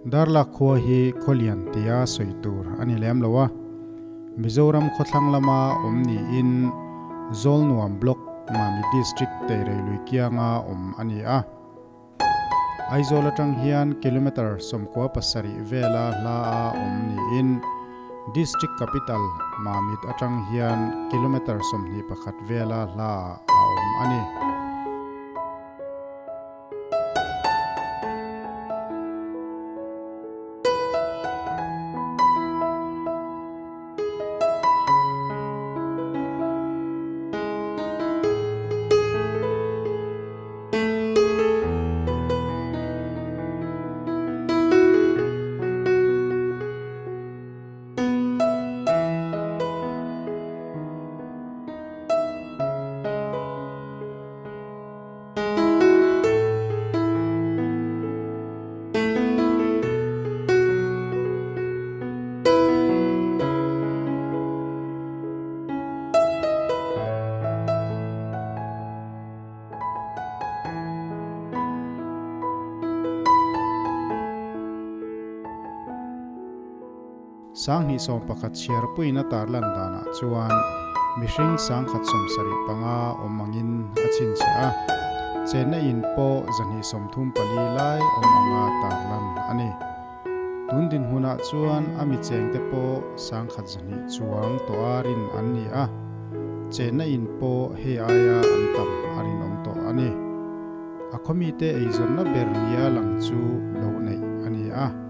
Darlak khua hi khaw lian tia sawi tur a ni lem lo a, Mizoram khawthlang lama awm niin Zawlnuam Block, Mami District Teirei lui kianga awm a ni a. Aizawl atang hian kilometre 97 vela hla a awm niin District Capital Mamit atang hian kilometre 21 vela hla a awm a ni. 2011 chhiar puiin a tarlan danah chuan mihring 175 awm angin a chhinchhiah a, chenna in pawh 234 lai awm anga tarlan a ni. Tun dinhmunah chuan a mi chengte pawh 100 chuang tawh a rin an ni a, chenna in pawh hei aia an tam a rinawm tawh a ni. A khawmite eizawnna ber nia lang chu lo neih a ni a.